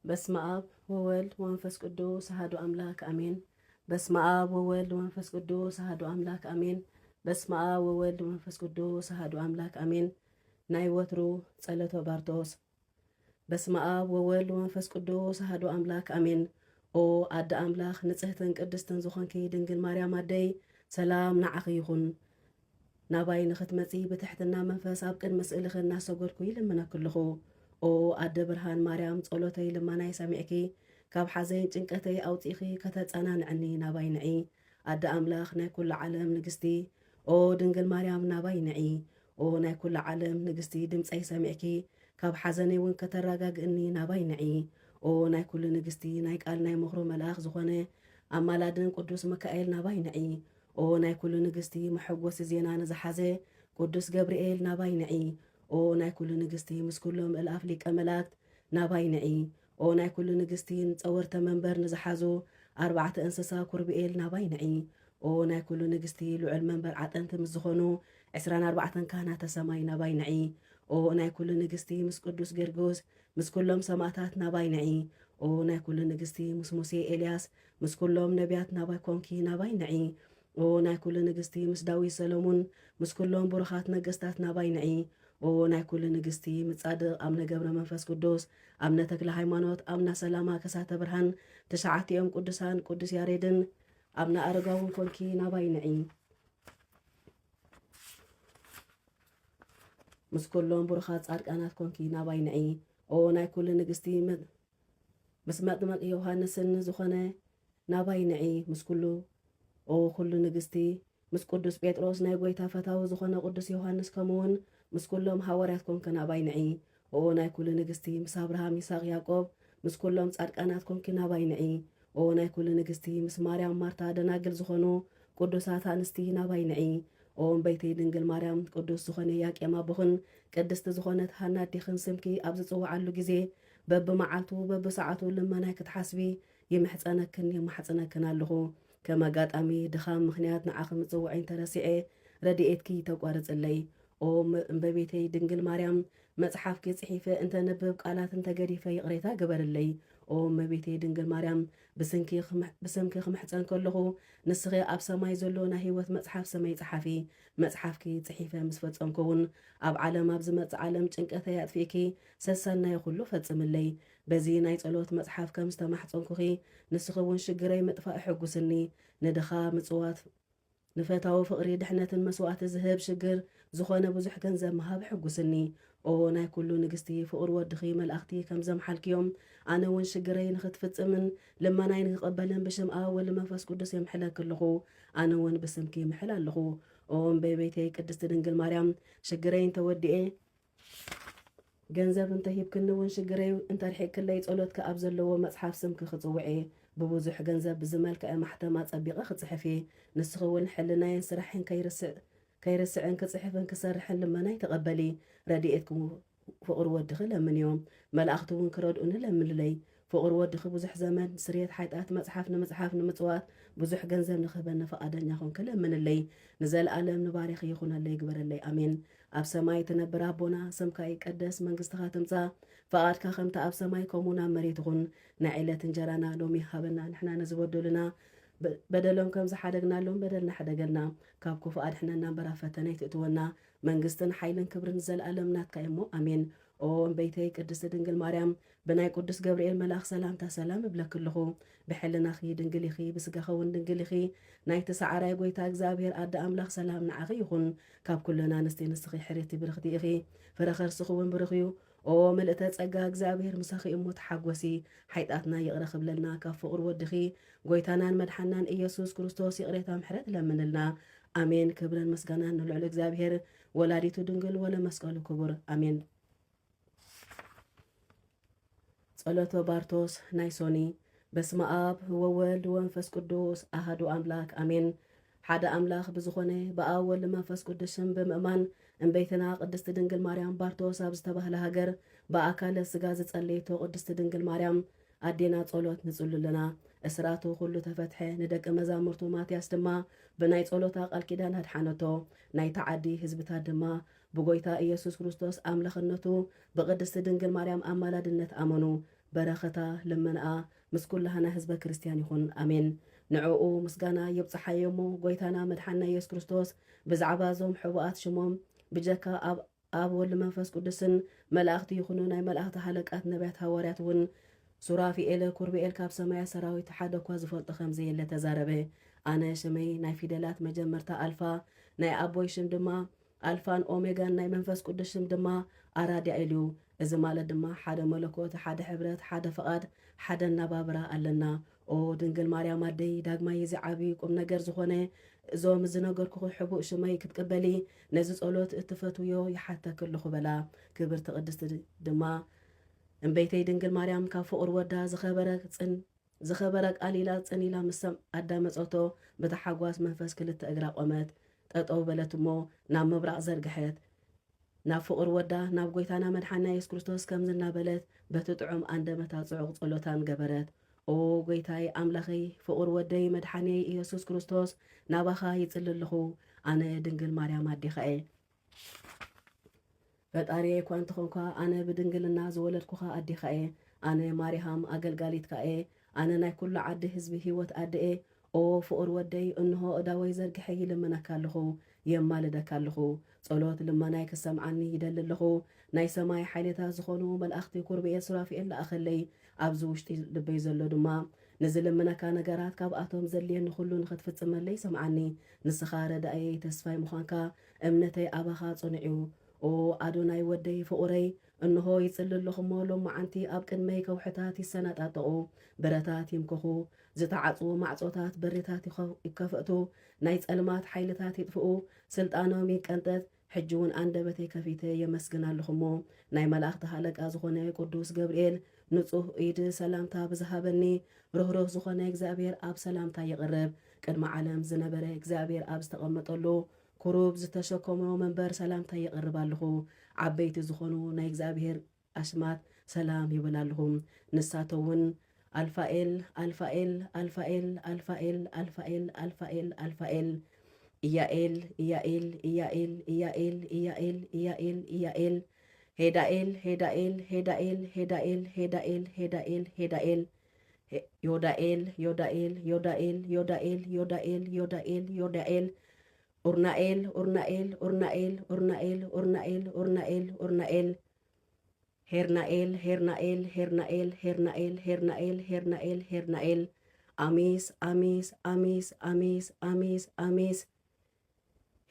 በስመ አብ ወወልድ ወመንፈስ ቅዱስ አሐዱ አምላክ አሜን። በስመ አብ ወወልድ ወመንፈስ ቅዱስ አሐዱ አምላክ አሜን። በስመ አብ ወወልድ ወመንፈስ ቅዱስ አሐዱ አምላክ አሜን። ናይ ወትሩ ጸሎተ ባርቶስ። በስመ አብ ወወልድ ወመንፈስ ቅዱስ አሐዱ አምላክ አሜን። ኦ ኣደ ኣምላኽ፣ ንጽህትን ቅድስትን ዝኾንኪ ድንግል ማርያም ኣደይ፣ ሰላም ንዓኺ ይኹን። ናባይ ንኽትመጺ ብትሕትና መንፈስ ኣብ ቅድሚ ስእልኺ እናሰገድኩ ይልምነኪ ኣለኹ። ኦ ኣደ ብርሃን ማርያም፣ ጸሎተይ ልመናይ ሰሚዕኪ፣ ካብ ሓዘን ጭንቀተይ ኣውጺእኺ ከተጸናንዕኒ ናባይ ንዒ። ኣደ ኣምላኽ፣ ናይ ኩሉ ዓለም ንግስቲ፣ ኦ ድንግል ማርያም፣ ናባይ ንዒ። ኦ ናይ ኩሉ ዓለም ንግስቲ፣ ድምጸይ ሰሚዕኪ፣ ካብ ሓዘነይ እውን ከተረጋግእኒ ናባይ ንዒ። ኦ ናይ ኩሉ ንግስቲ፣ ናይ ቃል ናይ ምኽሩ መልኣኽ ዝኾነ ኣማላድን ቅዱስ ሚካኤል ናባይ ንዒ። ኦ ናይ ኩሉ ንግስቲ፣ መሐጎሲ ዜና ንዝሓዘ ቅዱስ ገብርኤል ናባይ ንዒ። ኦ ናይ ኩሉ ንግስቲ፣ ምስ ኩሎም እልኣፍ ሊቀ መላእክት ናባይ ንዒ። ኦ ናይ ኩሉ ንግስቲ፣ ንጸወርተ መንበር ንዝሓዙ ኣርባዕተ እንስሳ ኩርብኤል ናባይ ንዒ። ኦ ናይ ኩሉ ንግስቲ፣ ልዑል መንበር ዓጠንቲ ምስ ዝኾኑ ዕስራን ኣርባዕተን ካህናተ ሰማይ ናባይ ንዒ። ኦ ናይ ኩሉ ንግስቲ፣ ምስ ቅዱስ ጊዮርጊስ፣ ምስ ኩሎም ሰማእታት ናባይ ንዒ። ኦ ናይ ኩሉ ንግስቲ፣ ምስ ሙሴ ኤልያስ፣ ምስ ኩሎም ነቢያት ናባይ ኮንኪ ናባይ ንዒ። ኦ ናይ ኩሉ ንግስቲ፣ ምስ ዳዊት ሰሎሙን፣ ምስ ኩሎም ብሩኻት ነገስታት ናባይ ንዒ። ኦ ናይ ኩሉ ንግስቲ፣ ምስ ጻድቕ ኣብነ ገብረ መንፈስ ቅዱስ፣ ኣብነ ተክለ ሃይማኖት፣ ኣብና ሰላማ ከሳተ ብርሃን፣ ትሽዓቲኦም ቅዱሳን ቅዱስ ያሬድን፣ ኣብነ ኣረጋውን ኮንኪ ናባይ ንዒ። ምስ ኩሎም ብሩኻት ጻድቃናት ኮንኪ ናባይ ንዒ። ኦ ናይ ኩሉ ንግስቲ፣ መ-፣ ምስ መጥመቅ ዮሃንስን ዝኾነ ናባይ ንዒ። ምስ ኩሉ፣ ኦ ኩሉ ንግስቲ፣ ምስ ቅዱስ ጴጥሮስ ናይ ጎይታ ፈታዊ ዝኾነ ቅዱስ ዮሃንስ፣ ከምኡውን ምስ ኩሎም ሃዋርያት ኮንኪ ናባይ ንዒ። ኦ ናይ ኩሉ ንግስቲ፣ ምስ ኣብርሃም፣ ይስሐቅ፣ ያዕቆብ፣ ምስ ኩሎም ጻድቃናት ኮንኪ ናባይ ንዒ። ኦ ናይ ኩሉ ንግስቲ፣ ምስ ማርያም ማርታ ደናግል ዝኾኑ ቅዱሳት ኣንስቲ ናባይ ንዒ። ኦ እምበይተይ ድንግል ማርያም፣ ቅዱስ ዝኾነ ያቄም ኣቦኽን ቅድስቲ ዝኾነት ሃና ኣዴኽን ስምኪ ኣብ ዝጽውዓሉ ግዜ፣ በብመዓልቱ በብሰዓቱ ልመናይ ክትሓስቢ ይምሕጸነክን የማሕጽነክን ኣለኹ። ከም ኣጋጣሚ ድኻም ምኽንያት ንዓኺ ምጽውዐይ እንተረሲዐ፣ ረድኤትኪ ተቋርጽለይ። ኦ እመ-፣ እመቤተይ ድንግል ማርያም፣ መጽሓፍኪ ጽሒፈ እንተንብብ፣ ቃላት እንተገዲፈ፣ ይቕሬታ ግበርለይ። ኦ እመቤተይ ድንግል ማርያም፣ ብስንኪ ክምሕ-፣ ብስምኪ ክምሕጸን ከለኹ፣ ንስኺ ኣብ ሰማይ ዘሎ ናይ ህይወት መጽሓፍ ስመይ ጸሓፊ። መጽሓፍኪ ጽሒፈ ምስ ፈጸምኩ እውን፣ ኣብ ዓለም፣ ኣብ ዝመጽእ ዓለም ጭንቀተይ ኣጥፊእኪ፣ ሰሰናይ ኩሉ ፈጽምለይ። በዚ ናይ ጸሎት መጽሓፍ ከም ዝተማሕጸንኩኺ፣ ንስኺ እውን ሽግረይ ምጥፋእ ሕጉስኒ። ንድኻ ምጽዋት፣ ንፈታዊ ፍቕሪ ድሕነትን መስዋእቲ ዝህብ ሽግር ዝኾነ ብዙሕ ገንዘብ ምሃብ ሕጉስኒ። ኦ ናይ ኩሉ ንግስቲ፣ ፍቕሪ ወድኺ መላእኽቲ ከም ዘምሓልክዮም፣ ኣነ እውን ሽግረይ ንኽትፍጽምን ልመናይ ንክቕበልን ብሽም ኣብ፣ ወልድ፣ መንፈስ ቅዱስ የምሕለኪ ኣለኹ። ኣነ እውን ብስምኪ ይምሕል ኣለኹ። ኦ እመቤተይ ቅድስቲ ድንግል ማርያም፣ ሽግረይ እንተወዲኤ፣ ገንዘብ እንተሂብክኒ እውን ሽግረይ እንተርሒቅክለይ፣ ጸሎትኪ ኣብ ዘለዎ መጽሓፍ ስምኪ ክጽውዕ እየ። ብብዙሕ ገንዘብ ብዝመልክዐ ማሕተም ኣጸቢቐ ክጽሕፍ እየ። ንስኺ እውን ሕልናየን ስራሐን ከይርስዕ፣ ከይርስዕን ክጽሕፍን ክሰርሕን ልመናይ ተቐበሊ። ረድኤትኪ ፍቕሪ ወድኺ ለምንዮ። መላእኽቲ እውን ክረድኡኒ ለምንለይ። ፍቕሪ ወድኺ ብዙሕ ዘመን፣ ስርየት ሓጢኣት፣ መጽሓፍ ንምጽሓፍ ንምጽዋት ብዙሕ ገንዘብ ንኽህበኒ ፍቓደኛ ኾንኪ ለምንለይ። ንዘለኣለም ንባርያኺ ይኹነለይ፣ ይግበረለይ። ኣሜን። ኣብ ሰማይ ትነብር ኣቦና፣ ስምካ ይቀደስ፣ መንግስትኻ ትምጻእ፣ ፍቓድካ ከምቲ ኣብ ሰማይ ከምኡ ኣብ መሬት ይኹን። ናይ ዕለት እንጀራና ሎሚ ሃበና፣ ንሕና ነዚ በደሉና በ-፣ በደሎም ከም ዝሓደግናሎም በደልና ሕደገልና፣ ካብ ክፉእ ኣድሕነና እምበር ኣብ ፈተነ ኣይትእትወና። መንግስትን ሓይልን ክብርን ንዘለኣለም ናትካ እሞ፣ ኣሜን። ኦ እምበይተይ ቅድስቲ ድንግል ማርያም፣ ብናይ ቅዱስ ገብርኤል መልኣኽ ሰላምታ ሰላም እብለኪ ኣለኹ። ብሕልናኺ ድንግል ኢኺ፣ ብስጋኺ እውን ድንግል ኢኺ። ናይቲ ሰዓራይ ጎይታ እግዚኣብሔር ኣደ ኣምላኽ ሰላም ንዓኺ ይኹን። ካብ ኩለን ኣንስቲ ንስኺ ሕርይቲ ብርኽቲ ኢኺ፣ ፍረ ከርስኺ እውን ብሩኽ እዩ። ኦ ምልእተ ጸጋ፣ እግዚኣብሔር ምሳኺ እሞ ተሓጎሲ። ሓጢኣትና ይቕረ ክብለልና ካብ ፍቕሪ ወድኺ ጎይታናን መድሓናን ኢየሱስ ክርስቶስ ይቕሬታ ምሕረት ለምንልና። ኣሜን። ክብርን ምስጋናን ንልዑል እግዚኣብሔር ወላዲቱ ድንግል ወለመስቀሉ ክቡር። ኣሜን። ጸሎተ ባርቶስ ናይ ሶኒ። በስመ ኣብ ወወልድ ወመንፈስ ቅዱስ ኣሃዱ ኣምላክ ኣሜን። ሓደ ኣምላኽ ብዝኾነ ብኣብ ወልድ መንፈስ ቅዱስ ሽም ብምእማን እምበይትና ቅድስቲ ድንግል ማርያም ባርቶስ ኣብ ዝተባህለ ሃገር ብኣካለ ስጋ ዝጸለየቶ ቅድስቲ ድንግል ማርያም ኣዴና ጸሎት ንጽሉ ኣለና። እስራቱ ኩሉ ተፈትሐ፣ ንደቀ መዛሙርቱ ማትያስ ድማ ብናይ ጸሎታ ቃል ኪዳን ኣድሓነቶ። ናይታ ዓዲ ህዝብታት ድማ ብጎይታ ኢየሱስ ክርስቶስ ኣምላኽነቱ ብቅድስቲ ድንግል ማርያም ኣማላድነት ኣመኑ። በረኸታ ልመናኣ ምስ ኩላህና ህዝበ ክርስትያን ይኹን። ኣሜን። ንዕኡ ምስጋና የብጽሓዮ እሞ፣ ጎይታና መድሓና ኢየሱስ ክርስቶስ ብዛዕባ እዞም ሕቡኣት ሽሞም ብጀካ ኣብ፣ ኣብ ወልድ መንፈስ ቅዱስን መላእኽቲ ይኹኑ ናይ መላእኽቲ ሃለቃት ነቢያት ሃዋርያት እውን ሱራፊኤል ኩርብኤል ካብ ሰማያ ሰራዊት ሓደ እኳ ዝፈልጦ ከም ዘየለ ተዛረበ። ኣነ ሽመይ ናይ ፊደላት መጀመርታ ኣልፋ፣ ናይ ኣቦይ ሽም ድማ ኣልፋን ኦሜጋን፣ ናይ መንፈስ ቅዱስ ሽም ድማ ኣራድያኤል እዩ። እዚ ማለት ድማ ሓደ መለኮት፣ ሓደ ሕብረት፣ ሓደ ፍቓድ፣ ሓደ ኣነባብራ ኣለና። ኦ ድንግል ማርያም ኣደይ፣ ዳግማይ እዚ ዓቢ ቁም ነገር ዝኾነ እዞም ዝነገርኩኺ ሕቡእ ሽመይ ክትቅበሊ ነዚ ጸሎት እትፈትውዮ ይሓተኪ ኣለኹ በላ። ክብርቲ ቅድስቲ ድማ እምበይተይ ድንግል ማርያም ካብ ፍቑር ወዳ ዝኸበረ ጽን-፣ ዝኸበረ ቃል ኢላ ጽን ኢላ ምስ ሰም-፣ ኣዳመጸቶ፣ ብታሓጓስ መንፈስ ክልተ እግራ ቆመት፣ ጠጠው በለት እሞ ናብ ምብራቕ ዘርግሐት። ናብ ፍቑር ወዳ ናብ ጎይታና መድሓና የሱስ ክርስቶስ ከምዚ እናበለት በቲ ጥዑም ኣንደበታ ጽዑቕ ጸሎታን ገበረት። ኦ ጎይታይ ኣምላኸይ፣ ፍቑር ወደይ መድሓንየይ ኢየሱስ ክርስቶስ፣ ናባኻ ይጽሊ ኣለኹ። ኣነ ድንግል ማርያም ኣዴኻ እየ። ፈጣሪየይ እኳ እንተኾንኳ፣ ኣነ ብድንግልና ዝወለድኩኻ ኣዴኻ እየ። ኣነ ማርያም ኣገልጋሊትካ እየ። ኣነ ናይ ኩሉ ዓዲ ህዝቢ ህይወት ኣደ እየ። ኦ ፍቑር ወደይ፣ እንሆ እዳወይ ዘርግሐ ይልምነካ ኣለኹ፣ የማልደካ ኣለኹ። ጸሎት ልመናይ ክሰምዓኒ ይደሊ ኣለኹ። ናይ ሰማይ ሓይልታት ዝኾኑ መላእኽቲ ኩርብኤል ሱራፊኤል ለኣኸለይ። ኣብዚ ውሽጢ ልበይ ዘሎ ድማ ንዝልምነካ ነገራት ካብኣቶም ዘድልየኒ ኩሉ ንኽትፍጽመለይ ስምዓኒ። ንስኻ ረዳእየይ ተስፋይ ምዃንካ እምነተይ ኣባኻ ጽኑዕ እዩ። ኦ ኣዶናይ ወደይ ፍቑረይ፣ እንሆ ይጽሊ ኣለኹ እሞ ሎማዓንቲ ኣብ ቅድመይ ከውሕታት ይሰነጣጠቑ፣ በረታት ይምከኹ፣ ዝተዓጽዉ ማዕጾታት በሪታት ይኸ-፣ ይከፈቱ፣ ናይ ጸልማት ሓይልታት ይጥፍኡ፣ ስልጣኖም ይቀንጠጥ። ሕጂ እውን ኣንደበተይ ከፊተ የመስግን ኣለኹ እሞ ናይ መላእኽቲ ሃለቃ ዝኾነ ቅዱስ ገብርኤል ንጹህ ኢድ ሰላምታ ብዝሃበኒ ርህሩህ ዝኾነ እግዚኣብሔር ኣብ ሰላምታ ይቕርብ። ቅድሚ ዓለም ዝነበረ እግዚኣብሔር ኣብ ዝተቐመጠሉ ኩሩብ ዝተሸከሞ መንበር ሰላምታ የቕርብ ኣለኹ። ዓበይቲ ዝኾኑ ናይ እግዚኣብሔር ኣሽማት ሰላም ይብል ኣለኹ። ንሳቶ እውን ኣልፋኤል፣ ኣልፋኤል፣ ኣልፋኤል፣ ኣልፋኤል፣ ኣልፋኤል፣ ኣልፋኤል፣ ኣልፋኤል፣ ኢያኤል፣ ኢያኤል፣ ኢያኤል፣ ኢያኤል፣ ኢያኤል፣ ኢያኤል፣ ኢያኤል፣ ሄዳኤል፣ ሄዳኤል፣ ሄዳኤል፣ ሄዳኤል፣ ሄዳኤል፣ ሄዳኤል፣ ሄዳኤል፣ ሄ-፣ ዮዳኤል፣ ዮዳኤል፣ ዮዳኤል፣ ዮዳኤል፣ ዮዳኤል፣ ዮዳኤል፣ ዮዳኤል፣ ኡርናኤል፣ ኡርናኤል፣ ኡርናኤል፣ ኡርናኤል፣ ኡርናኤል፣ ኡርናኤል፣ ኡርናኤል፣ ሄርናኤል፣ ሄርናኤል፣ ሄርናኤል፣ ሄርናኤል፣ ሄርናኤል፣ ሄርናኤል፣ ሄርናኤል፣ ኣሚስ፣ ኣሚስ፣ ኣሚስ፣ ኣሚስ፣ ኣሚስ፣ ኣሚስ፣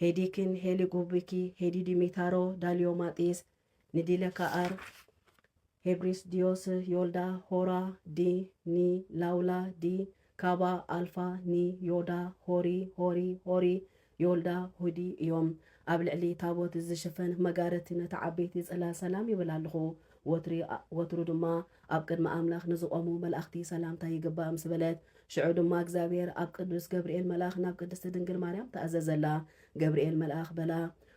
ሄዲኪን፣ ሄሊጉቢኪ፣ ሄዲዲሚታሮ፣ ዳሊዮማጢስ፣ ንዲለካኣር፣ ሄብሪስ ዲዮስ፣ ዮልዳ፣ ሆራ፣ ዲ፣ ኒ፣ ላውላ፣ ዲ፣ ካባ፣ ኣልፋ፣ ኒ፣ ዮዳ፣ ሆሪ፣ ሆሪ፣ ሆሪ፣ ዮልዳ፣ ሁዲ እዮም። ኣብ ልዕሊ ታቦት ዝሽፈን መጋረቲ ነቲ ዓበይቲ ጽላል ሰላም ይብል ኣለኹ። ወትሪ-፣ ወትሩ ድማ ኣብ ቅድሚ ኣምላኽ ንዝቖሙ መላእኽቲ ሰላምታ ይግባእ ምስ በለት፣ ሽዑ ድማ እግዚኣብሔር ኣብ ቅዱስ ገብርኤል መልኣኽ ናብ ቅድስቲ ድንግል ማርያም ተኣዘዘላ። ገብርኤል መልኣኽ በላ፣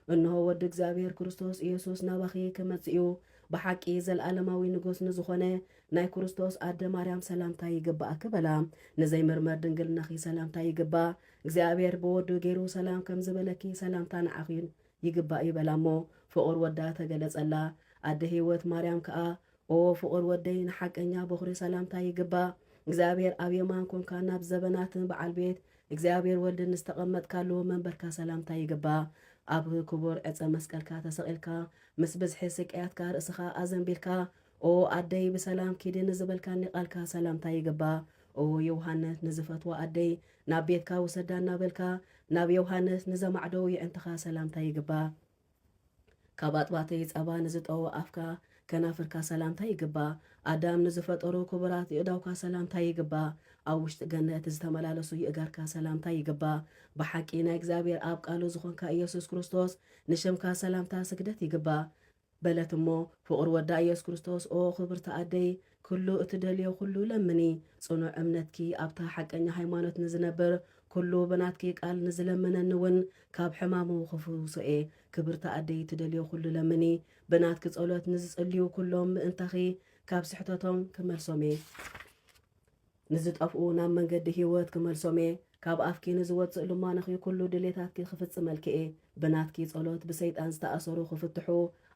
እንሆ ወዲ እግዚኣብሔር ክርስቶስ ኢየሱስ ናባኺ ክመጽእ እዩ። ብሓቂ ዘለዓለማዊ ንጉስ ንዝኾነ ናይ ክርስቶስ ኣደ ማርያም ሰላምታ ይግባኣኪ በላ። ንዘይምርመር ድንግልናኺ ሰላምታ ይግባእ። እግዚኣብሔር ብወዱ ገይሩ ሰላም ከም ዝበለኪ ሰላምታ ንዓኺ ይግባእ እዩ በላ እሞ ፍቑር ወዳ ተገለጸላ። ኣደ ህይወት ማርያም ከኣ፣ ኦ ፍቑር ወደይ፣ ንሓቀኛ በኹሪ ሰላምታ ይግባእ። እግዚኣብሔር ኣብ የማን ኮንካ ናብ ዘበናትን በዓል ቤት እግዚኣብሔር ወልድ ንዝተቐመጥካሉ መንበርካ ሰላምታ ይግባእ። ኣብ ክቡር ዕፀ መስቀልካ ተሰቒልካ ምስ ብዝሒ ስቅያትካ ርእስኻ ኣዘንቢልካ፣ ኦ ኣደይ ብሰላም ኪዲ ንዝበልካኒ ቃልካ ሰላምታ ይግባእ። ኦ ዮሃንስ ንዝፈትዋ ኣደይ ናብ ቤትካ ውሰዳ እናበልካ ናብ ዮሃንስ ንዘማዕደው የዕንትኻ ሰላምታ ይግባእ። ካብ ኣጥባተይ ጸባ ንዝጠወ ኣፍካ ከናፍርካ ሰላምታ ይግባእ። ኣዳም ንዝፈጠሩ ክቡራት የእዳውካ ሰላምታ ይግባእ። ኣብ ውሽጢ ገነት ዝተመላለሱ የእጋርካ ሰላምታ ይግባእ። ብሓቂ ናይ እግዚኣብሔር ኣብ ቃሉ ዝኾንካ ኢየሱስ ክርስቶስ ንሽምካ ሰላምታ ስግደት ይግባእ። በለት እሞ ፍቑር ወዳ ኢየሱስ ክርስቶስ፣ ኦ ክብርቲ ኣደይ፣ ኩሉ እትደልዮ ኩሉ ለምኒ። ጽኑዕ እምነትኪ ኣብታ ሓቀኛ ሃይማኖት ንዝነብር ኩሉ ብናትኪ ቃል ንዝለምነኒ እውን ካብ ሕማሙ ክፍውሶ እየ። ክብርቲ ኣደይ እትደልዮ ኩሉ ለምኒ። ብናትኪ ጸሎት ንዝጽልዩ ኩሎም ምእንታኺ ካብ ስሕተቶም ክመልሶም እየ። ንዝጠፍኡ ናብ መንገዲ ህይወት ክመልሶም እየ። ካብ ኣፍኪ ንዝወጽእ ልማኖኺ ኩሉ ድሌታትኪ ክፍጽመልኪ እየ። ብናትኪ ጸሎት ብሰይጣን ዝተኣሰሩ ክፍትሑ፣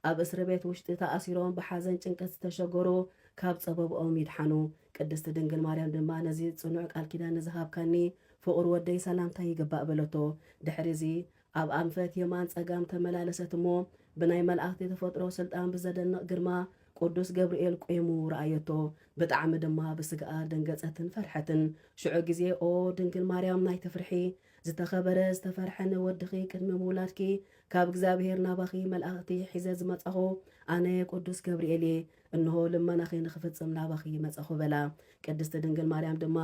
ኣብ እስሪ ቤት ውሽጢ ተኣሲሮም ብሓዘን ጭንቀት ዝተሸገሩ ካብ ጸበብኦም ይድሓኑ። ቅድስቲ ድንግል ማርያም ድማ ነዚ ጽኑዕ ቃል ኪዳን ንዝሃብካኒ ፍቑር ወደይ ሰላምታ ይግባእ በለቶ። ድሕሪ እዚ ኣብ ኣንፈት የማን ጸጋም ተመላለሰት እሞ ብናይ መላእኽቲ ተፈጥሮ ስልጣን ብዘደንቕ ግርማ ቅዱስ ገብርኤል ቁሙ ረኣየቶ። ብጣዕሚ ድማ ብስግኣ ደንገጸትን ፈርሐትን። ሽዑ ግዜ ኦ ድንግል ማርያም ናይ ትፍርሒ ዝተኸበረ ዝተፈርሐ ንወድኺ ቅድሚ ምውላድኪ ካብ እግዚኣብሔር ናባኺ መላእኽቲ ሒዘ ዝመጻኹ ኣነ ቅዱስ ገብርኤል እየ። እንሆ ልመናኺ ንኽፍጽም ናባኺ መጻኹ በላ። ቅድስቲ ድንግል ማርያም ድማ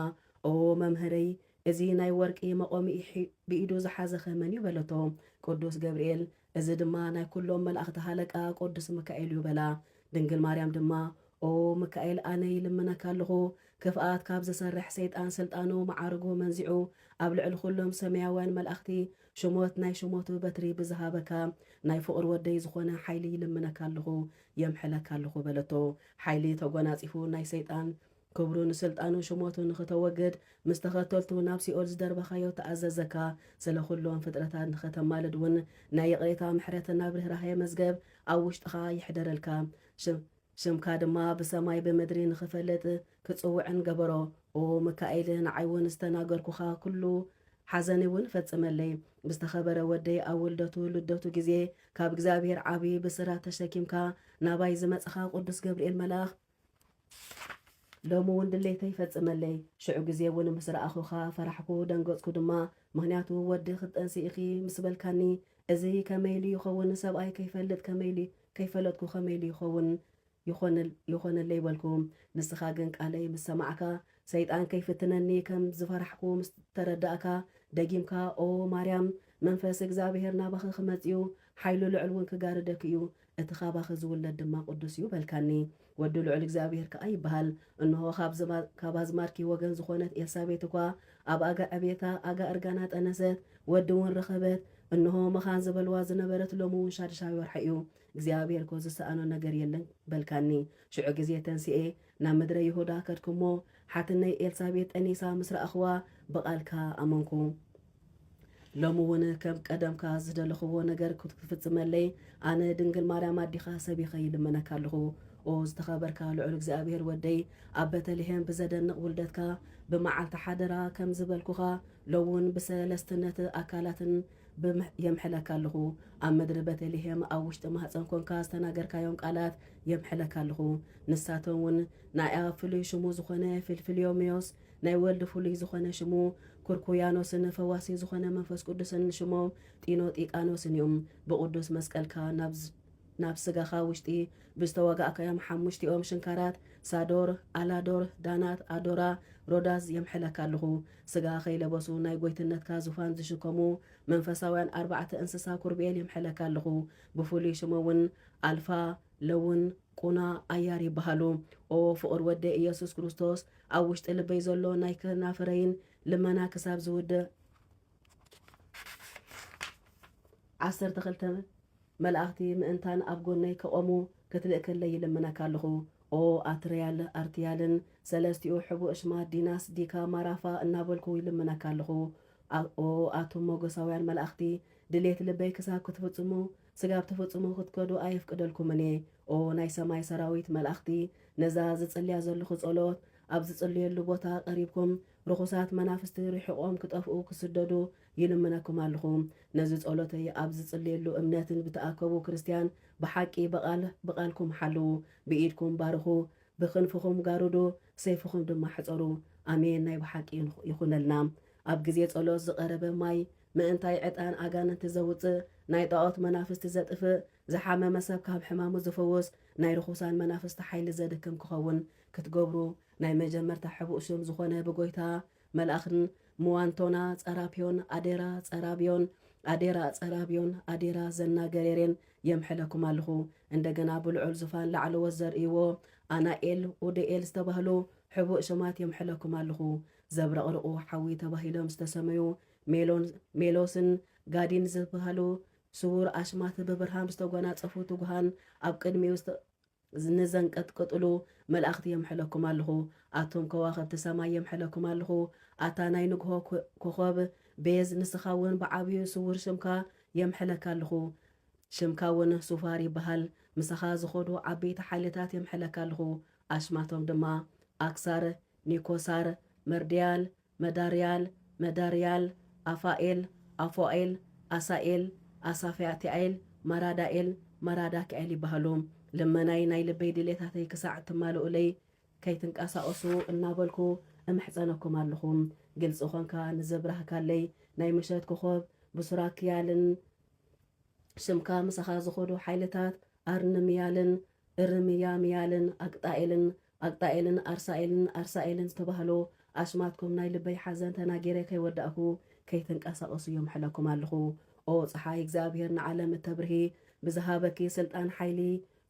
ኦ መምህረይ እዚ ናይ ወርቂ መቖሚኡ ብኢዱ ዝሓዘኸ መን እዩ በለቶ። ቅዱስ ገብርኤል እዚ ድማ ናይ ኩሎም መላእኽቲ ሃለቃ ቅዱስ ሚካኤል እዩ በላ። ድንግል ማርያም ድማ ኦ ሚካኤል ኣነ ይልምነካ ኣለኹ ክፍኣት ካብ ዝሰርሕ ሰይጣን ስልጣኑ መዓርጉ መንዚዑ ኣብ ልዕሊ ኩሎም ሰማያውያን መላእኽቲ ሽሞት ናይ ሽሞቱ በትሪ ብዝሃበካ ናይ ፍቕር ወደይ ዝኾነ ሓይሊ ይልምነካ ኣለኹ የምሕለካ ኣለኹ በለቶ። ሓይሊ ተጎናጺፉ ናይ ሰይጣን ክብሩን ስልጣኑ ሽሞቱ ንኽተወግድ ምስ ተኸተልቱ ናብ ሲኦል ዝደርበኻዮ ተኣዘዘካ። ስለ ኩሎም ፍጥረታት ንኸተማልድ እውን ናይ ይቕሬታ ምሕረትን ናብ ርህራሄ መዝገብ ኣብ ውሽጥኻ ይሕደረልካ። ሽም ሽምካ ድማ ብሰማይ ብምድሪ ንኽፈልጥ ክጽውዕን ገበሮ። ኦ ሚካኤል ንዓይ እውን ዝተናገርኩኻ ኩሉ ሓዘኒ እውን ፈጽመለይ። ብዝተኸበረ ወደይ ኣብ ውልደቱ ልደቱ ግዜ ካብ እግዚኣብሔር ዓብዪ ብስራት ተሸኪምካ ናባይ ዝመጽኻ ቅዱስ ገብርኤል መልኣኽ ሎሚ እውን ድሌተይ ፈጽመለይ። ሽዑ ግዜ እውን ምስ ረኣኹኻ ፈራሕኩ ደንገጽኩ ድማ። ምኽንያቱ ወዲ ክትጠንሲ ኢኺ ምስ በልካኒ እዚ ከመይ ኢሉ ይኸውን? ሰብኣይ ከይፈልጥ ከመይ ኢሉ ከይፈለጥኩ ከመይ ኢሉ ይኸውን? ይኾነለይ በልኩ። ንስኻ ግን ቃለይ ምስ ሰማዕካ ሰይጣን ከይፍትነኒ ከም ዝፈራሕኩ ምስ ተረዳእካ ደጊምካ ኦ ማርያም መንፈስ እግዚኣብሔር ናባኺ ክመጽእ እዩ፣ ሓይሉ ልዑል እውን ክጋርደኪ እዩ፣ እቲ ካባኺ ዝውለድ ድማ ቅዱስ እዩ በልካኒ። ወዲ ልዑል እግዚኣብሔር ከኣ ይበሃል። እንሆ ካብ ኣዝማድኪ ወገን ዝኾነት ኤልሳቤት እኳ ኣብ ኣጋ ዕቤታ ኣጋ እርጋና ጠነሰት፣ ወዲ እውን ረኸበት። እንሆ መኻን ዝበልዋ ዝነበረት ሎሚ እውን ሻድሻይ ወርሒ እዩ። እግዚኣብሔር እኮ ዝሰኣኖ ነገር የለን በልካኒ። ሽዑ ግዜ ተንሲኤ ናብ ምድረ ይሁዳ ከድኩሞ ሓትነይ ኤልሳቤጥ ጠኒሳ ምስ ረኣኽዋ ብቓልካ ኣመንኩ። ሎሚ እውን ከም ቀደምካ ዝደለኽዎ ነገር ክትፍጽመለይ ኣነ ድንግል ማርያም ኣዲኻ ሰቢኸ ይልምነካ ኣለኹ። ኦ ዝተኸበርካ ልዑል እግዚኣብሔር ወደይ ኣብ ቤተልሔም ብዘደንቕ ውልደትካ ብመዓልቲ ሓደራ ከም ዝበልኩኻ ሎውን ብሰለስትነት ኣካላትን የምሕለካ ኣለኹ። ኣብ ምድሪ ቤተልሔም ኣብ ውሽጢ ማህፀን ኮንካ ዝተናገርካዮም ቃላት የምሕለካ ኣለኹ። ንሳቶም እውን ናይ ኣብ ፍሉይ ሽሙ ዝኾነ ፊልፍልዮምዮስ፣ ናይ ወልዲ ፍሉይ ዝኾነ ሽሙ ኩርኩያኖስን ፈዋሲ ዝኾነ መንፈስ ቅዱስን ሽሞም ጢኖጢቃኖስን እዮም። ብቅዱስ መስቀልካ ናብ ናብ ስጋኻ ውሽጢ ብዝተዋጋእካዮም ሓሙሽቲኦም ሽንካራት ሳዶር፣ ኣላዶር፣ ዳናት፣ ኣዶራ፣ ሮዳስ የምሕለካ ኣለኹ። ስጋ ከይለበሱ ናይ ጎይትነትካ ዙፋን ዝሽከሙ መንፈሳውያን ኣርባዕተ እንስሳ ኩርብኤል የምሕለካ ኣለኹ። ብፍሉይ ሽሙ እውን ኣልፋ፣ ለውን፣ ቁና፣ ኣያር ይበሃሉ። ኦ ፍቕር ወደ ኢየሱስ ክርስቶስ ኣብ ውሽጢ ልበይ ዘሎ ናይ ከናፍረይን ልመና ክሳብ ዝውድእ ዓሰርተ ክልተ መላእኽቲ ምእንታን ኣብ ጎነይ ከቖሙ ክትልእከለይ ይልምነካ ኣለኹ። ኦ ኣትርያል ኣርትያልን ሰለስቲኡ ሕቡእ ሽማት ዲናስ ዲካ ማራፋ እናበልኩ ይልምነካ ኣለኹ። ኦ ኣቱም ሞገሳውያን መላእኽቲ ድሌት ልበይ ክሳብ ክትፍጽሙ ስጋብ ትፍጽሙ ክትከዱ ኣየፍቅደልኩምን እየ። ኦ ናይ ሰማይ ሰራዊት መላእኽቲ ነዛ ዝጽልያ ዘለኹ ጸሎት ኣብ ዝጽልየሉ ቦታ ቀሪብኩም ርኹሳት መናፍስቲ ርሒቖም ክጠፍኡ ክስደዱ ይልምነኩም ኣለኹ። ነዚ ጸሎተይ ኣብ ዝጽልየሉ እምነትን ብተኣከቡ ክርስትያን ብሓቂ ብቓል ብቓልኩም ሓልዉ፣ ብኢድኩም ባርኹ፣ ብክንፍኹም ጋርዱ፣ ሰይፍኹም ድማ ሕጸሩ። ኣሜን። ናይ ብሓቂ ይኹነልና። ኣብ ግዜ ጸሎት ዝቐረበ ማይ ምእንታይ ዕጣን ኣጋንንቲ ዘውጽእ ናይ ጣዖት መናፍስቲ ዘጥፍእ ዝሓመመ ሰብ ካብ ሕማሙ ዝፍውስ ናይ ርኹሳን መናፍስቲ ሓይሊ ዘድክም ክኸውን ክትገብሩ ናይ መጀመርታ ሕቡእ ሽም ዝኾነ ብጎይታ መልኣኽን ምዋንቶና ጸራፕዮን ኣዴራ ጸራብዮን ኣዴራ ጸራብዮን ኣዴራ ዘናገሬሬን የምሕለኩም ኣለኹ። እንደገና ብልዑል ዙፋን ላዕለዎት ዘርእይዎ ኣናኤል ኡደኤል ዝተባህሉ ሕቡእ ሽማት የምሕለኩም ኣለኹ። ዘብረቕርቑ ሓዊ ተባሂሎም ዝተሰመዩ ሜሎን ሜሎስን ጋዲን ዝበሃሉ ስዉር ኣሽማት ብብርሃን ዝተጎናጸፉ ትጉሃን ኣብ ቅድሚኡ ንዘንቀጥቅጥሉ መላእኽቲ የምሕለኩም ኣለኹ። ኣቱም ከዋኽብቲ ሰማይ የምሕለኩም ኣለኹ። ኣታ ናይ ንግሆ ኮኾብ ቤዝ ንስኻ እውን ብዓብዩ ስውር ሽምካ የምሕለካ ኣለኹ። ሽምካ እውን ሱፋር ይበሃል። ምሳኻ ዝኸዱ ዓበይቲ ሓይልታት የምሕለካ ኣለኹ። ኣሽማቶም ድማ ኣክሳር፣ ኒኮሳር፣ መርድያል፣ መዳርያል፣ መዳርያል፣ ኣፋኤል፣ ኣፎኤል፣ ኣሳኤል፣ ኣሳፍያትያኤል፣ መራዳኤል፣ መራዳክኤል ይበሃሉ። ልመናይ ናይ ልበይ ድሌታተይ ክሳዕ ትማልኡለይ ከይትንቀሳቐሱ እናበልኩ እምሕጸነኩም ኣለኹ። ግልጺ ኾንካ ንዘብራህካለይ ናይ ምሸት ኮኾብ ብሱራክያልን ሽምካ ምሳኻ ዝኾዱ ሓይልታት ኣርንምያልን እርምያምያልን ኣቅጣኤልን ኣቅጣኤልን ኣርሳኤልን ኣርሳኤልን ዝተባህሉ ኣሽማትኩም ናይ ልበይ ሓዘን ተናጊረ ከይወዳእኩ ከይትንቀሳቐሱ የምሕለኩም ኣለኹ። ኦ ጸሓይ እግዚኣብሔር ንዓለም እተብርሂ ብዝሃበኪ ስልጣን ሓይሊ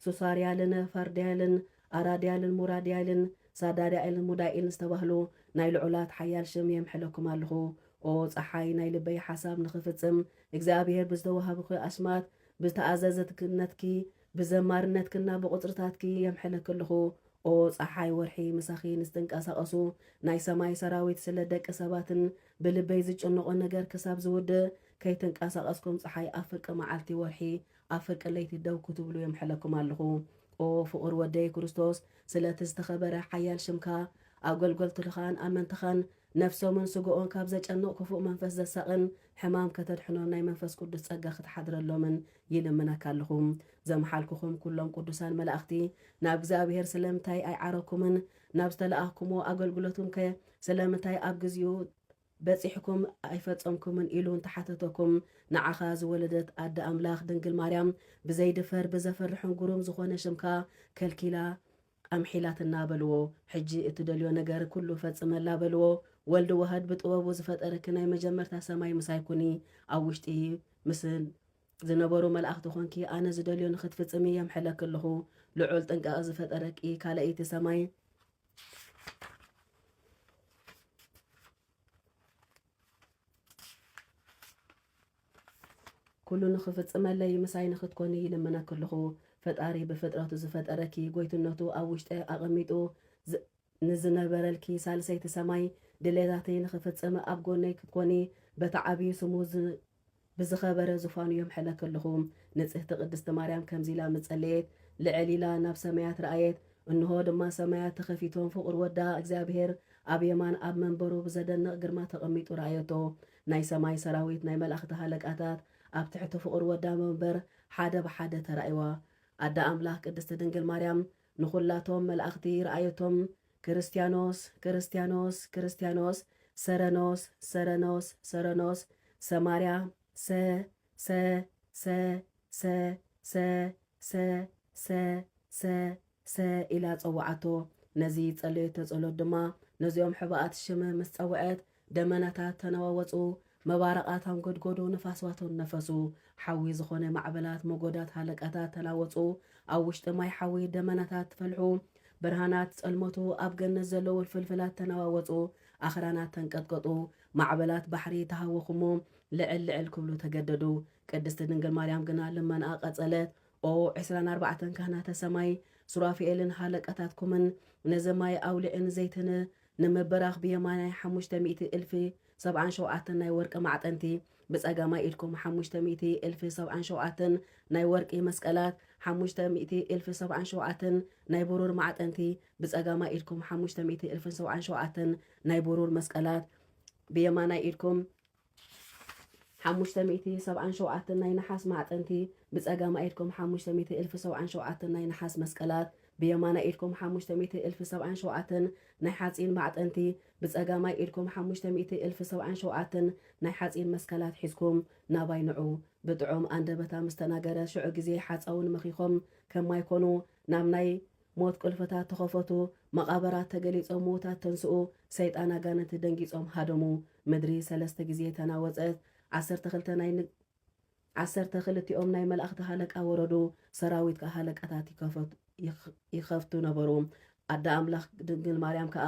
ሱሳርያልን ፋርድያልን ኣራድያልን ሙራድያልን ሳዳርያልን ሙዳኤልን ዝተባህሉ ናይ ልዑላት ሓያል ሽም የምሕለኩም ኣለኹ። ኦ ጸሓይ ናይ ልበይ ሓሳብ ንኽፍጽም እግዚኣብሔር ብዝተዋሃብኺ ኣሽማት ብዝተኣዘዘትክነትኪ ብዘማርነትክና ብቁጽርታትኪ የምሕለኪ ኣለኹ። ኦ ጸሓይ ወርሒ ምሳኺ ንዝትንቀሳቐሱ ናይ ሰማይ ሰራዊት ስለ ደቂ ሰባትን ብልበይ ዝጭንቆ ነገር ክሳብ ዝውድእ ከይትንቀሳቐስኩም ጸሓይ ኣብ ፍርቂ መዓልቲ ወርሒ ኣብ ፍርቂ ለይቲ ደው ክትብሉ የምሕለኩም ኣለኹ። ኦ ፍቑር ወደይ ክርስቶስ ስለቲ ዝተኸበረ ሓያል ሽምካ ኣገልገልትልኻን ኣመንትኻን ነፍሶምን ስግኦን ካብ ዘጨንቕ ክፉእ መንፈስ ዘሳቕን ሕማም ከተድሕኖም ናይ መንፈስ ቅዱስ ጸጋ ክትሓድረሎምን ይልምነካ ኣለኹ። ዘምሓልኩኹም ኩሎም ቅዱሳን መላእኽቲ ናብ እግዚኣብሔር ስለምንታይ ኣይዓረኩምን? ናብ ዝተለኣኽኩምዎ ኣገልግሎትኩም ከ ስለምንታይ ኣብ ግዚኡ በጺሕኩም ኣይፈጸምኩምን ኢሉ እንተሓተተኩም፣ ንዓኻ ዝወለደት ኣደ ኣምላኽ ድንግል ማርያም ብዘይድፈር ብዘፈርሕን ግሩም ዝኾነ ሽምካ ከልኪላ ኣምሒላትና በልዎ። ሕጂ እትደልዮ ነገር ኩሉ ፈጽመላ በልዎ። ወልድ ዋህድ ብጥበቡ ዝፈጠረኪ ናይ መጀመርታ ሰማይ ምሳይ ኩኒ። ኣብ ውሽጢ ምስል ዝነበሩ መላእኽቲ ኮንኪ ኣነ ዝደልዮ ንኽትፍጽሚ የምሕለኪ ኣለኹ። ልዑል ጥንቃቐ ዝፈጠረኪ ካልኣይቲ ሰማይ ኩሉ ንኽፍጽመለይ ምሳይ ንኽትኮኒ ይልምነኪ ኣለኹ። ፈጣሪ ብፍጥረቱ ዝፈጠረኪ ጎይትነቱ ኣብ ውሽጢ ኣቐሚጡ ዝ-፣ ንዝነበረልኪ ሳልሰይቲ ሰማይ ድሌታተይ ንኽፍጽም ኣብ ጎነይ ክትኮኒ በቲ ዓብዪ ስሙ ዝ-፣ ብዝኸበረ ዙፋኑ የምሕለኪ ኣለኹ። ንጽህቲ ቅድስቲ ማርያም ከምዚ ኢላ ምስ ጸለየት ልዕል ኢላ ናብ ሰማያት ረኣየት። እንሆ ድማ ሰማያት ተኸፊቶም ፍቑር ወዳ እግዚኣብሔር ኣብ የማን ኣብ መንበሩ ብዘደንቕ ግርማ ተቐሚጡ ረኣየቶ። ናይ ሰማይ ሰራዊት ናይ መላእኽቲ ሃለቃታት ኣብ ትሕቲ ፍቑር ወዳ መንበር ሓደ ብሓደ ተራእይዋ። ኣደ ኣምላኽ ቅድስቲ ድንግል ማርያም ንኹላቶም መላእኽቲ ረኣየቶም። ክርስትያኖስ፣ ክርስትያኖስ፣ ክርስትያኖስ፣ ሰረኖስ፣ ሰረኖስ፣ ሰረኖስ፣ ሰማርያ፣ ሰ፣ ሰ፣ ሰ፣ ሰ፣ ሰ፣ ሰ፣ ሰ፣ ሰ፣ ሰ ኢላ ጸውዓቶ። ነዚ ጸለየቶ ጸሎት ድማ ነዚኦም ሕቡኣት ሽም ምስ ጸውዐት፣ ደመናታት ተነዋወጹ፣ መባረቓት ኣንጎድጎዱ፣ ንፋስዋቶም ነፈሱ። ሓዊ ዝኾነ ማዕበላት፣ መጎዳት ሃለቃታት ተናወጹ። ኣብ ውሽጢ ማይ ሓዊ ደመናታት ፈልሑ። ብርሃናት ጸልመቱ፣ ኣብ ገነት ዘለዉ ፍልፍላት ተነዋወጹ። ኣኽራናት ተንቀጥቀጡ፣ ማዕበላት ባሕሪ ተሃወኹሞ፣ ልዕል ልዕል ክብሉ ተገደዱ። ቅድስቲ ድንግል ማርያም ግና ልመናኣ ቀጸለት። ኦ ዕስራን ኣርባዕተን ካህናተ ሰማይ፣ ሱራፊኤልን ሃለቃታትኩምን፣ ነዚ ማይ ኣውሊዕን ዘይትን ንምብራኽ ብየማናይ ሓሙሽተ ሚእቲ እልፊ ሰብዓን ሸውዓተን ናይ ወርቂ ማዕጠንቲ፣ ብጸጋማይ ኢድኩም ሓሙሽተ ሚእቲ እልፊ ሰብዓን ሸውዓተን ናይ ወርቂ መስቀላት፣ ሓሙሽተ ሚእቲ እልፊ ሰብዓን ሸውዓተን ናይ ብሩር ማዕጠንቲ፣ ብጸጋማይ ኢድኩም ሓሙሽተ ሚእቲ እልፊ ሰብዓን ሸውዓተን ናይ ብሩር መስቀላት፣ ብየማናይ ኢድኩም ሓሙሽተ ሚእቲ ሰብዓን ሸውዓተን ናይ ነሓስ ማዕጠንቲ፣ ብጸጋማይ ኢድኩም ሓሙሽተ ሚእቲ እልፊ ሰብዓን ሸውዓተን ናይ ነሓስ መስቀላት፣ ብየማናይ ኢድኩም ሓሙሽተ ሚእቲ እልፊ ሰብዓን ሸውዓተን ናይ ሓጺን ማዕጠንቲ፣ ብጸጋማይ ኢድኩም ሓሙሽተ ሚእቲ እልፊ ሰብዓን ሸውዓተን ናይ ሓጺን መስቀላት ሒዝኩም ናባይ ንዑ። ብጥዑም ኣንደበታ ምስ ተናገረ፣ ሽዑ ግዜ ሓጻውን መኺኾም ከም ማይ ኮኑ፣ ናብ ናይ ሞት ቁልፍታት ተኸፈቱ፣ መቓብራት ተገሊጾም፣ ምዉታት ተንስኡ፣ ሰይጣን ኣጋንንቲ ደንጊጾም ሃደሙ። ምድሪ ሰለስተ ግዜ ተናወጸት። ዓሰርተ ክልተ ናይ ን-፣ ዓሰርተ ክልቲኦም ናይ መላእኽቲ ሃለቃ ወረዱ፣ ሰራዊት ከኣ ሃለቃታት ይከፈቱ-፣ ይኽ-፣ ይኸፍቱ ነበሩ። ኣደ ኣምላኽ ድንግል ማርያም ከኣ፣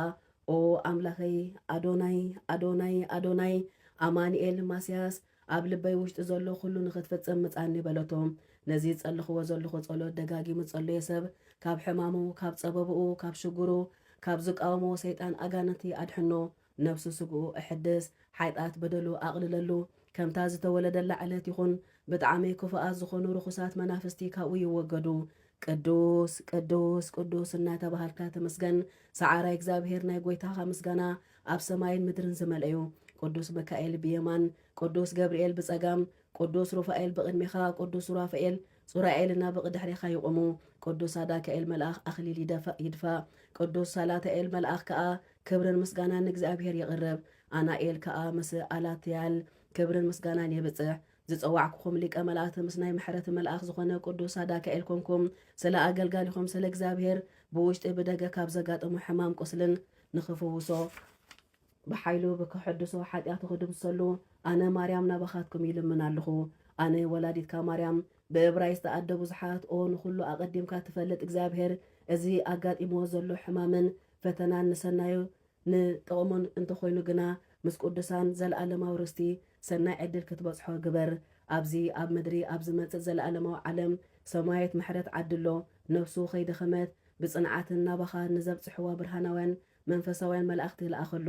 ኦ ኣምላኸይ፣ ኣዶናይ፣ ኣዶናይ፣ ኣዶናይ፣ ኣማኑኤል፣ ማስያስ፣ ኣብ ልበይ ውሽጢ ዘሎ ኩሉ ንኽትፍጽም ምጻኒ በለቶ። ነዚ ዝጸለኽዎ ዘለኹ ጸሎት ደጋጊሙ ዝጸለዮ ሰብ፣ ካብ ሕማሙ፣ ካብ ጸበብኡ፣ ካብ ሽግሩ፣ ካብ ዝቃወሞ ሰይጣን ኣጋንንቲ ኣድሕኖ፣ ነብሱ ስግኡ እሕድስ፣ ሓይጣት በደሉ ኣቕልለሉ፣ ከምታ ዝተወለደላ ዕለት ይኹን፣ ብጣዕሚ ክፉኣት ዝኾኑ ርኹሳት መናፍስቲ ካብኡ ይወገዱ። ቅዱስ ቅዱስ ቅዱስ እናተባሃልካ ተመስገን። ሰዓራይ እግዚኣብሔር ናይ ጎይታኻ ምስጋና ኣብ ሰማይን ምድርን ዝመልአ እዩ። ቅዱስ ሚካኤል ብየማን፣ ቅዱስ ገብርኤል ብጸጋም፣ ቅዱስ ሩፋኤል ብቕድሜኻ፣ ቅዱስ ሱራፋኤል ጹራኤልና ብቕድሕሬኻ ይቑሙ። ቅዱስ ሳዳካኤል መልኣኽ ኣኽሊል ይደፋ- ይድፋ። ቅዱስ ሳላታኤል መልኣኽ ከኣ ክብርን ምስጋናን ንእግዚኣብሔር የቕርብ። ኣናኤል ከኣ ምስ ኣላትያል ክብርን ምስጋናን የብጽሕ። ዝጸዋዕኩኹም ሊቀ መላእክት ምስ ናይ ምሕረት መልኣኽ ዝኾነ ቅዱስ ሳዳካኤል ኮንኩም፣ ስለ ኣገልጋሊኹም ስለ እግዚኣብሔር ብውሽጢ ብደገ ካብ ዘጋጠሞ ሕማም ቁስልን ንኽፍውሶ ብሓይሉ ብክሕድሶ ሓጢኣቱ ክድምሰሉ ኣነ ማርያም ናባኻትኩም ይልምን ኣለኹ። ኣነ ወላዲትካ ማርያም ብእብራይስጥ ኣደ ብዙሓት ኦ ንኹሉ ኣቐዲምካ ትፈልጥ እግዚኣብሔር እዚ ኣጋጢምዎ ዘሎ ሕማምን ፈተናን ንሰናዩ ንጠቕሞን እንተኾይኑ ግና ምስ ቅዱሳን ዘለኣለማዊ ርስቲ ሰናይ ዕድል ክትበጽሖ ግበር። ኣብዚ ኣብ ምድሪ ኣብ ዝመጽእ ዘለኣለማዊ ዓለም ሰማያዊት ምሕረት ዓዲ ኣሎ። ነፍሱ ከይደኸመት ብጽንዓትን ናባኻ ንዘብጽሕዋ ብርሃናውያን መንፈሳውያን መላእኽቲ ለኣኸሉ።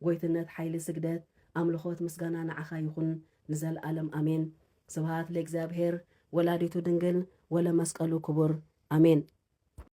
ጎይትነት፣ ሓይሊ፣ ስግደት፣ ኣምልኾት፣ ምስጋና ንዓኻ ይኹን ንዘለኣለም ኣሜን። ስብሃት ለእግዚኣብሔር ወላዲቱ ድንግል ወለመስቀሉ ክቡር ኣሜን።